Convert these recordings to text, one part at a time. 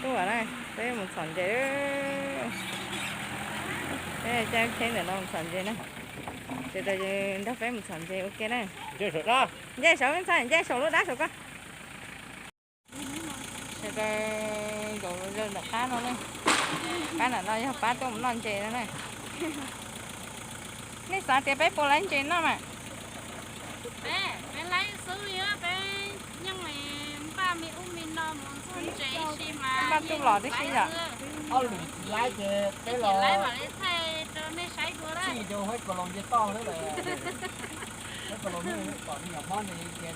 Tuaj na, peb mus txhom ntses. Peb caij tsheb ntawm no mus txhom ntses na. Sawv daws nrog peb mus txhom ntses ua ke na. Nce saum, ntxhais, nce saum lub dab saum ko. Sawv daws zaum zaws ntawm qab no na. Qab ntawm no yog pab tuaj mus noj ntses no na. Nej xav tias peb puas laib ntses noj mas? Peb, peb laib xwb li, peb yeej npaj me ub me no mus ntxuag ntses si mas. Npaj tuaj los tib si yom. Laib ces peb los laib mam li thaij rau nej saib dua lawm.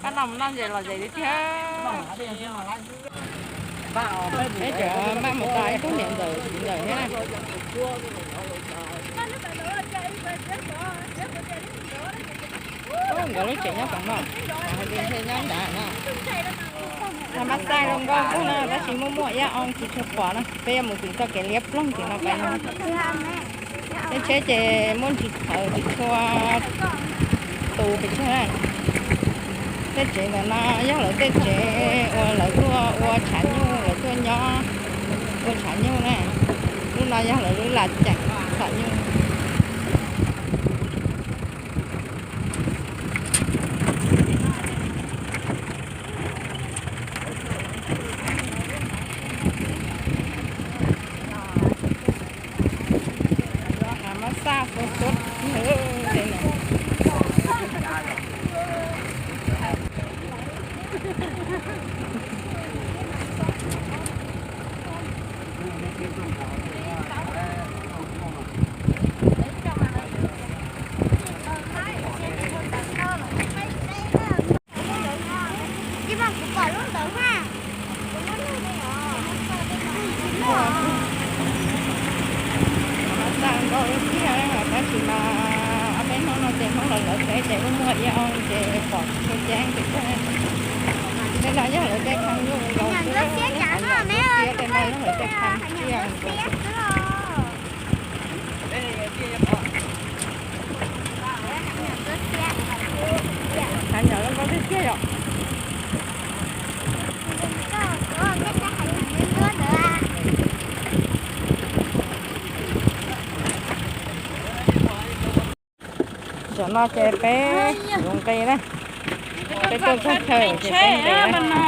Pab noj mus noj ntses los zes li tiag. Peb tseem maj mus tau ib tug niam ntxawm txiv ntxawm thiab na. Nkawd lub tsev nyob tom no, hais tias ntshe nyob nrad na. Mas mas xaj zoo nkauj kawg na, tab sis muaj muaj ib ob oo tsis tshua pom na, peb yuav mus tim txoj kev liab ploog tim no pais no. Tej tsheb ces muaj ntsis txhawv tsis tshua tu pes tsawg na. Tej tsev ntawm no yog lawv tej tsev uas lawv tuaj ua tshav nyuj, lawv tuaj nyob ua tshav nyuj na. Lub no yog lawv lub las ceem txhom nyuj. Mas xaj xua tuab li na. Kuv pom lub ntawd na. Txaj nkauj lub tiag, tab sis mas ob peb hnub no ces Hmoob lawv lawv teb ces muaj muaj ib ob oo ces pom tsis tshua ceeb ces tej no yog lawv tej khaj nyuj nkaus xwb, tej no yog lawv tej khaj tiaj nkaus. Hav nyom zoo nkauj tiag tiag yom. Tam no ces peb yuav nqis na, peb tuaj txog chaw ces peb nqis na.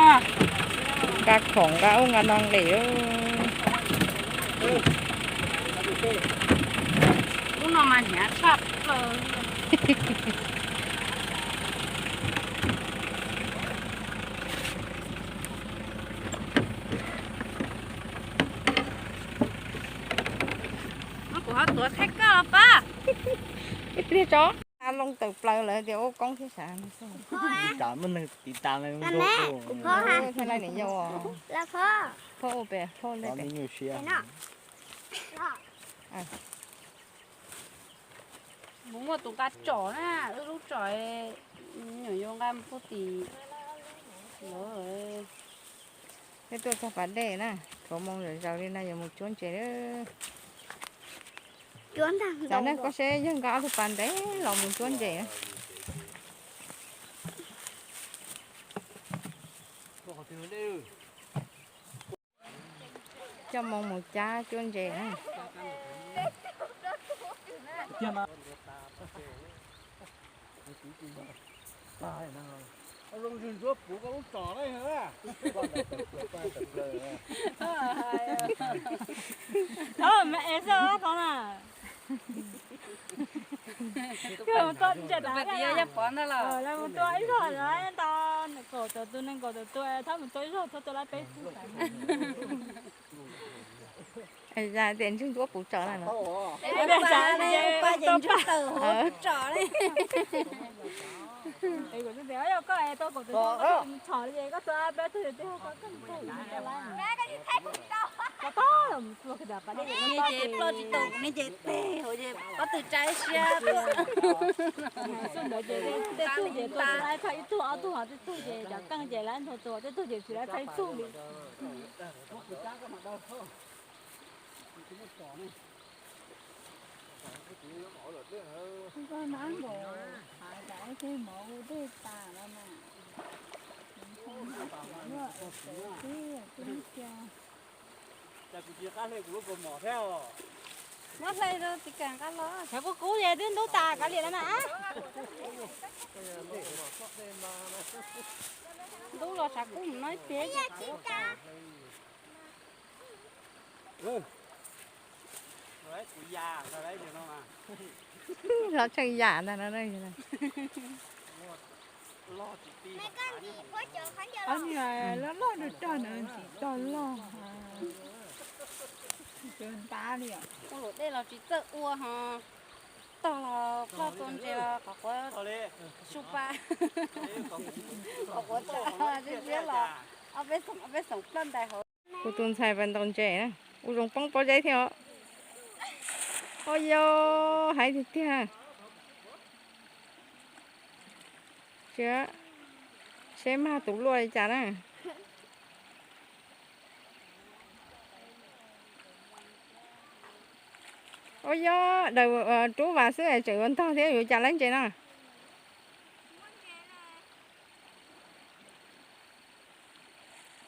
Nqa khoom nqa ub nqa no nqis. Ub no mas hnyav tshaj plaws. Kuv ho tuav thaij koj los pab. Ib pliag tso. Loo tawm plaws lawm tias ua koob thiab sav. Thaij laij niam yau. Phauj ua pem phauj ntej pem. Kuv muaj tus nqa tsom na, wb lub tsom nyuam yaus nqa mus puag tim. Peb tuaj txog pas dej na, tshuav moo zom zaws li no yuav mus cuab ntses lawm. Xav nej koj seb yawg nqa ob tug pas ntev los mus cuab ntses. Coj moo mus cab cuab ntses. Thov me es xwb thov na. Tus pem ntawd yog pov ntag los. Lawv mus tua ib zaug lawm tau nees nkaum tawm tus, nees nkaum tawm tus, thov mus tua ib zaug, thov tua lab peb tug. Yog tias ntseeg ncuab puv tsom na no. Koj es tua kaum tawm tus, koj tua lab peb tug, koj mus tua kiag tas pas dej. Ces ploj tsis tau, kuv ne ces teg hauv ces pob tw tsa siab tuaj. Xub ntawd ces tej tug ces tua tsis tau, txog ib tug ob tug, ho tej tug ces cov keej ces lawv ntog tua, tej tug ces tsis lawv txog ib tug li. Koj nab nkaus hais tas ib teg mov hu dej tas los mas. Xwb, cia. Tsis qab hle kuv lub kaus mom thiab os. Muab hle rau txiv kas nqa los. Tshav kub kub ces twb ntub tas kav liam los mas. Ntub los tshav kub mus no ib pliag. Los tsheej yam ntag no. Ob niag loj loj rog rog na, tsis tau loj. Ua luam dej los tsis txawj ua ho, tog los ploj tua ntses los qhov quav su pa, qhov quav tsa ziab ziab los ob peb xoom ob peb xoom ploj ntais hauv. Kuv tus ntxhais pas ntaus ntses na, ua zoo poob pob zeb thiab os. Ua yog hais tiag tiag. Seb mag tus luaj li cas na. Ua yog daws rub vas xwb tseem yuav ntog thiab yuav cas laib ntses no.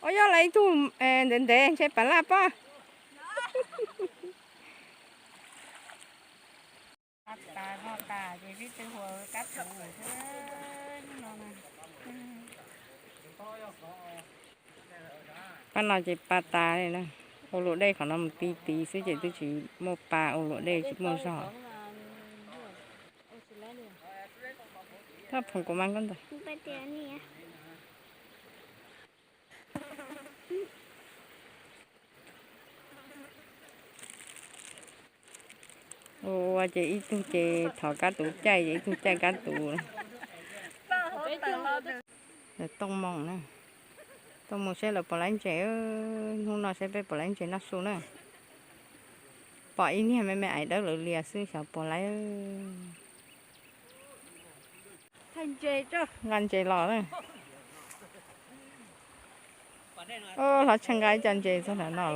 Ua yog lawv ib tug ntev ntev ntshe pas laj pob. Pab no ces pa tas li na. Ua luam dej qhov no mus ti ti xwb ces twb tsis muaj pa, ua luam dej tsis muaj zog. Thoj phoom kuv mas koj ntawd. Ua ces ib tug ces thov kab tuv caij ces ib tug caij kab tuv. Tooj moo na, tooj moo saib lawv puas laib ntses, hnub no saib peb puas laib ntses noj su na. Pom ib niag me me aiv dawb lawv lias xwb xyov puas laib. Nqa ntses los na. Hlob Tsheej nqa ib co ntses txog ntawm no.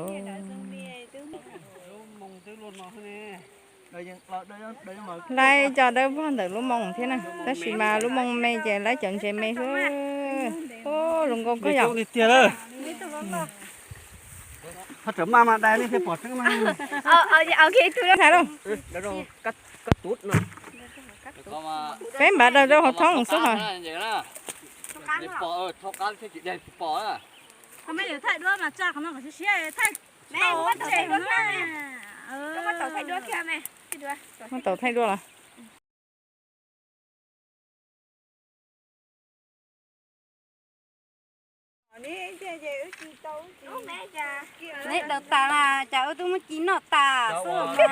Laib co dawb vog ntawm lub moo thiab na, tab sis mas lub moo me ces laib cov ntses me xwb. Ub, zoo nkauj kawg yom. Ho tseem maj mas dai nej thiaj pom tseeb mas. Peb npav daws rau hauv thoob xwb hos. Muab tau thaij duab los? Neb daws tas na, cas wb twb muab ci noj tas xwb.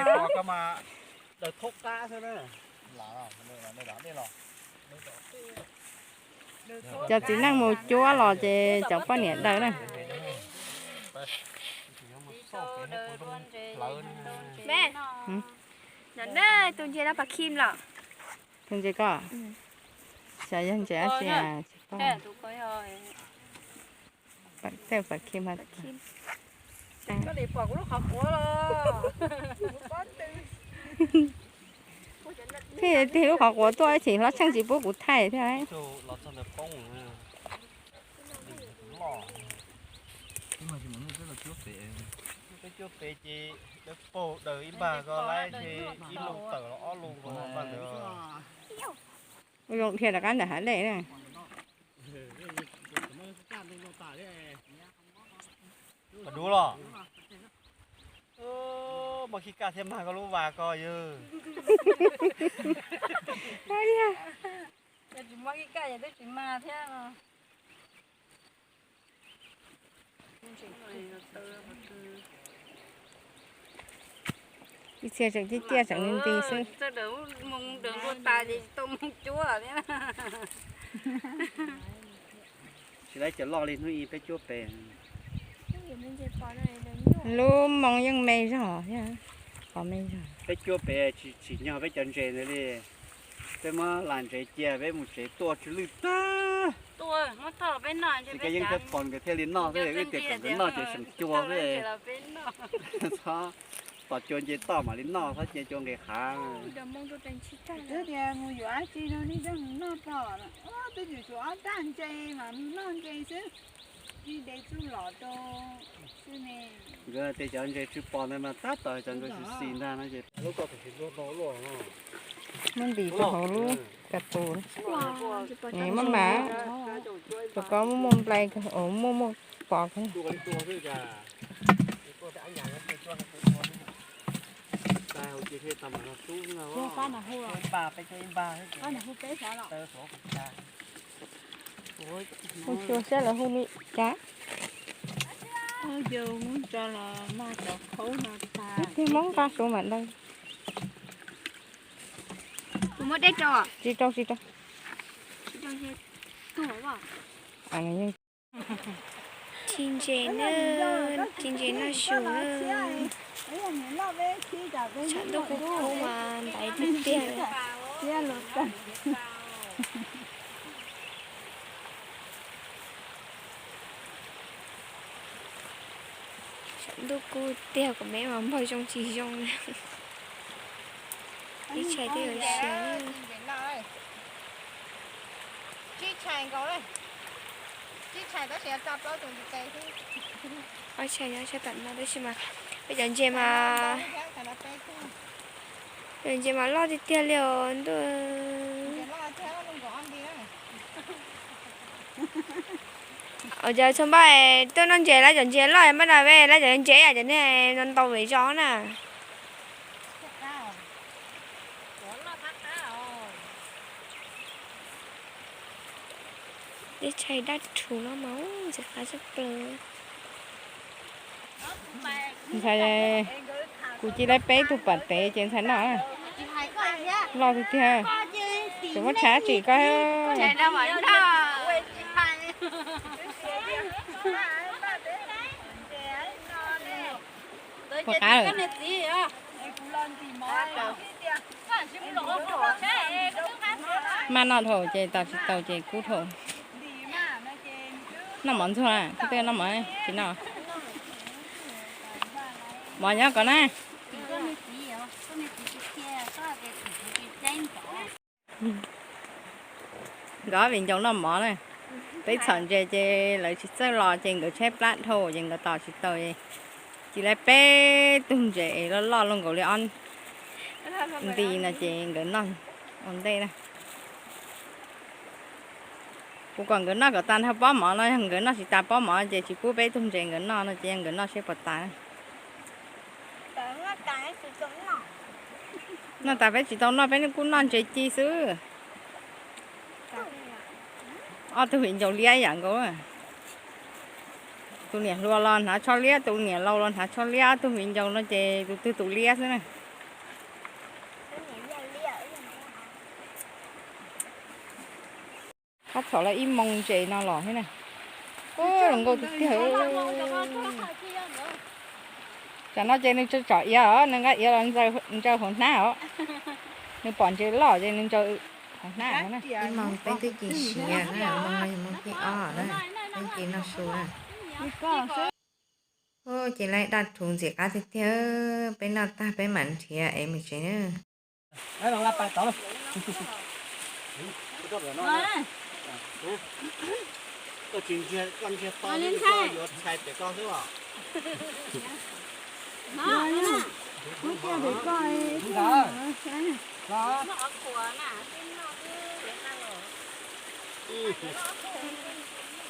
Cov txiv neej mus cuab los ces cov poj niam daws na. Tus ntses no pas khim los? Tus ntses ko, xyov yog ntses dab tsi. Tej pas khim. Thiaj tig lub qhov quav tuaj ib chim Hlob Tsheej tsis pub kuv thaij thiab. Peb cuab pem ces lawv paug daws ib npag ko laib, ib lub tawm los ob lub ko npaj ntawd. Ua zoo dhia rov qab ntawm hav dej na. Dub los? Muaj khib kaj thiab mag koj lub vas ko yog. Tsis muaj khib kaj ces twb tsis mag thiab. Ib txhia tseem ciaj ciaj tseem nti nti xwb. Tsis laib cov loj li hnub ib peb cuab pem. Lub moo yeej me zog thiab, qhov me zog. Peb cuab pem tsis nyog peb cov ntses ntawd li. Peb muab las ntsev cia peb mus tsev tuaj tsis lwj tag. Tsis koj yeej thiaj pom nkawd thiaj li noj xwb, wb tias kom nkawd noj ces seem cua xwb. Txhob tos cua nce toj mam li noj, txhob cia cua nqis hav. Twb tias mus yuav dab tsi no nej coj mus noj pom, twb tsuas ob rab ntses mas mus noj ntses xwb, ib de txuj lom rau xwb ne. Nkawd tias cov ntses tsis pom ntawd mas tab tom cov ntses xis xis ntag no ces. Muab ntim rau hauv lub ka tus. Muab mas, rau kom muaj muaj nplai, muaj muaj pos. Hu xyuas saib lawv hu li cas. Ib tug Hmoob nqa suav mam daws. Tsis rau, tsis rau. Ci ntses na, ci ntses noj su na. Tshav ntuj kub kub mas ntaiv tiag tiag. Tshav ntuj kub tiag, kuv me mas npog zoo tsis zoo na. Ib tshais twb yuav siav. Ob tshais nyob sab tom no tab sis mas peb cov ntses mas, cov ntses mas loj tiag tiag li os ntuj. Cov txhua npaj tuaj noj ntses lawv cov ntses loj, npaj no peb lawv cov ntses cov nej no ntau pem zos na. Teb chaws dab rhuv no mas ntxim qab tshaj plaws. Ntxhais, kuv cia li peb tug pam tev ces ntxhais noj. Loj tiag tiag. Tsis muab tshaib tsim koj. Ua qab lawm. Maj noj dhau ces tos tsis tau ces kub dhau. Noj mov ntxuag, koj twb noj mov tsis noj. Mov nyob ko na. Nkawd ob viv ncaus noj mov na. Peb txhom ntses ces lawv tsis txawj los ces nkawd tshaib plab dhau ces nkawd tos tsis tau. Cia li peb tug ntses loj loj luaj nkaus li ob nti no ces nkawd noj ua ntej na. Kuv kom nkawd noj kom tas nrho pob mov no, yog nkawd noj tsis tas pob mov ces tsis pub peb tug ntses nkawd noj no ces nkawd noj seb puas tas. Noj tas peb tsis tau noj, peb kuj noj ntses ci xwb. Ob tug viv ncaus liab ib yam nkaus. Tus niam hluas los hnav tsho liab, tus niam laus los hnav tsho liab, ob tug viv ncaus no ces tus twg tus liab xwb na. Qab txhaum lawm ib moos ntses no los thiab na. Zoo nkauj tiag tiag. Tsam no ces nws tsom iav os, nws nqa iav los ntsaws hauv hnab os. Nws pom ntses loj ces nws ntsaws hauv hnab os na. Ib moos peb twb cia siav na, moos no yog moos thib ob na, peb cia noj su na. Ces lawv dab rhuv ntxim qab tiag tiag, peb noj tag peb mam nrhiav es mus tsev na.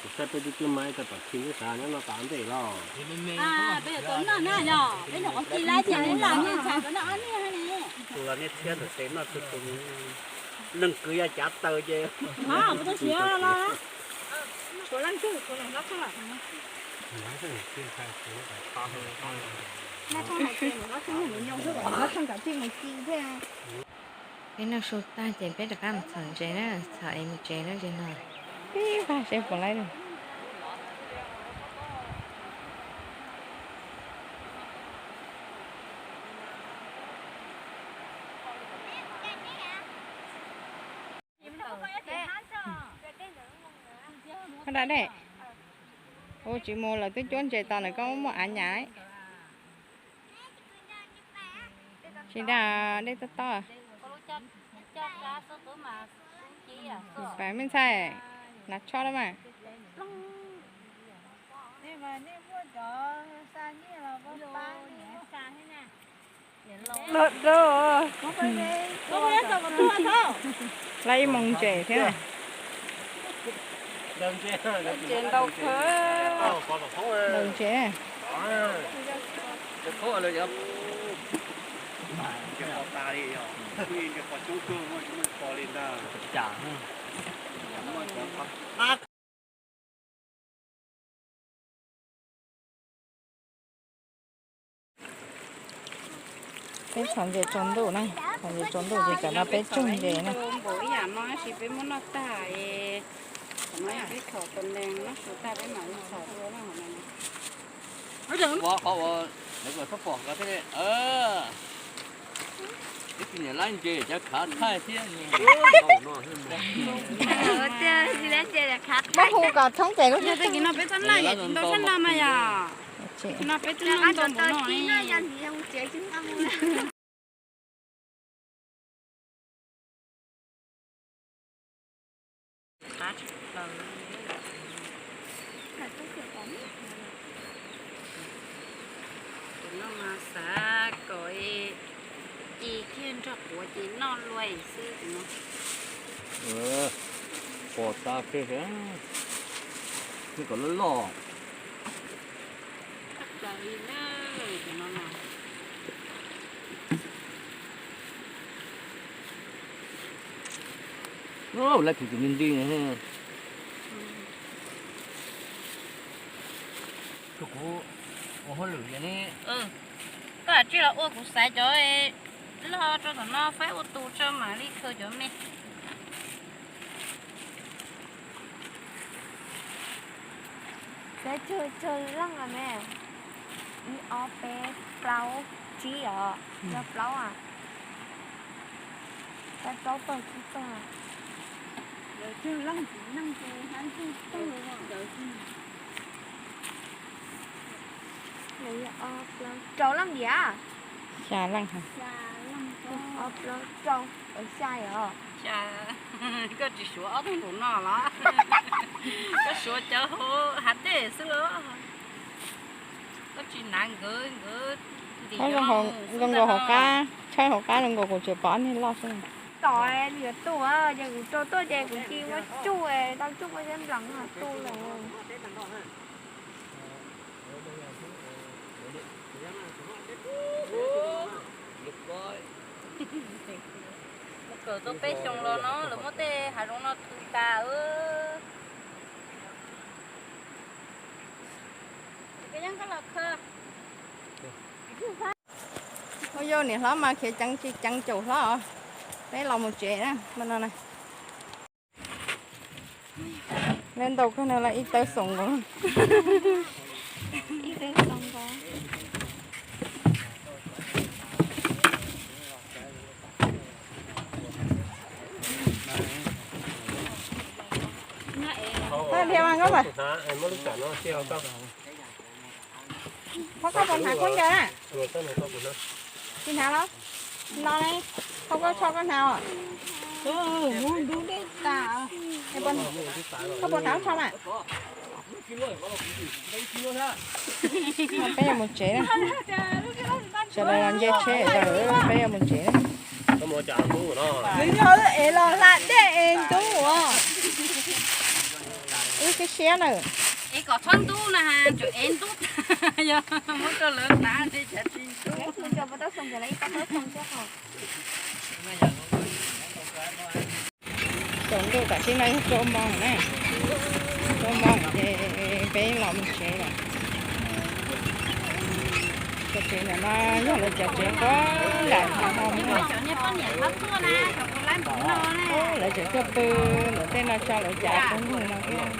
Kuv saib peb twb twb maib tau pam khib xav nyob noj tas ntej los. Peb yuav tau noj na yog peb nyuam qhuav ci lawm ces lawv los niaj ntxhais tau noj ob niag ne. Tus los niaj tshiab ntawm tes noj tsuag tus, neeg kwv yog cav taw ces. Kuv tus siav los suav leej twg kuv los hlob tshaj. Hlob tshaj hais tias hlob tshaj mus nyob xwb, hlob tshaj kam tij mus ci thiab. Peb noj su tag ces peb rov qab mus txhom ntses na, txhom es mus tsev na ces no. Peb pab seb puas laib. Koj da dej. Ua tsis mus lawv twb cuab ntses tos ntawm koj muaj av nyam. Tsis da dej tob tob. Pas me ntxhais, hnav tsho lawm mas. Lab ib moos ntses thiab. Ntses ntau kawg. Ntau ntses. Peb txhom ntses tsaus ntuj na, txhom ntses tsaus ntuj ces tam no peb tsaug ntses na. Npaum ib yam no tab sis peb muab noj tag es, tam no peb txhom tus nees noj su tag peb mam li txhom dua na. Qhov uas lawv kom txhob pom ko thiaj li, ib tug niam lab ntses cov khav thaij thiab. Muab hu kom thoob ces lub. Yog tag kis no peb txhob noj yom, tsis ntau txhob noj mas yom. No peb twb noj ntau npaum no. Tus no mas xav kom ci kiag nrog quav ces noj luaj xwb tus no. Pos tas kiag, nws kom loj loj. Tshaj plaws li na, tus no mas. Lawv kuv tus me nti. Kuv ua hauj lwm ne. Koj lam tsis los ua kuv xaiv cov loj rau tom no faib ua tus tso mam li khaws cov me. Xaiv tsawg tsawg leej os me? Ib ob peb plaub tsib os, yog plaub a. Xaiv plaub tog tsib tog. Lawv tsawg leej txiv neej ces xaiv tsawg tog. Rau leej diam? Xya leej. Ob plaub rau, xya os. Koj tsis suav ob tug nraum no los? Koj suav cov hauv hav dej xwb los? Koj tsis hnav nkawd, nkawd ntim zoo nkaus hauv qab, tshawb hauv qab zoo nkaus kuv tsuas pom ob niag loj xwb. Tom li yuav tu, ces kuv rau tuaj ces kuv cia muab tsuj tau tsuj muaj cov nplees tu lawm. Mus kawm tau peb xyoos los no lawv muab tej hav zoov no thw tas. Ua yau niam hlob mas khiav ceev tsis ceev caum hlob os. Peb los mus tsev na, no na. Lawv ntau kawg no los ib tawb xoom nkaus. Tag dhia mas nkauj mas. Phauj, koj puas hnav khaub ncaws na? Tsis hnav los? No ne, phauj koj tsho koj hnav os. Koj puas hnav lub tsho mas? Peb yuav mus tsev na. Sawv daws los nce tsheb, peb yuav mus tsev na. Nws yog wb es los hla dej es ntub as. Wb siab siab na. Es kom txhob ntub na, tseem ev ntub tag, yog muab rau lawv hnav ces cas tsis ntub. Tsaus ntuj tam sim no yog rau moos na, rau moos ces peb los mus tsev lawm. Cov tsev ntawm no yog lawv cov tsev nqaij nram hav no na. Lawv tseem tuaj pw ntawm tej no tso lawv cov pw ntug no thiab.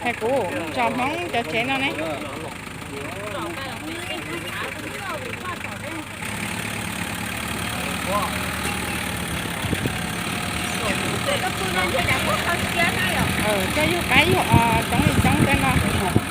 Hais kuv tso Hmoob cov tsev no ne. Coj yug qaib yug os coob li coob tej no.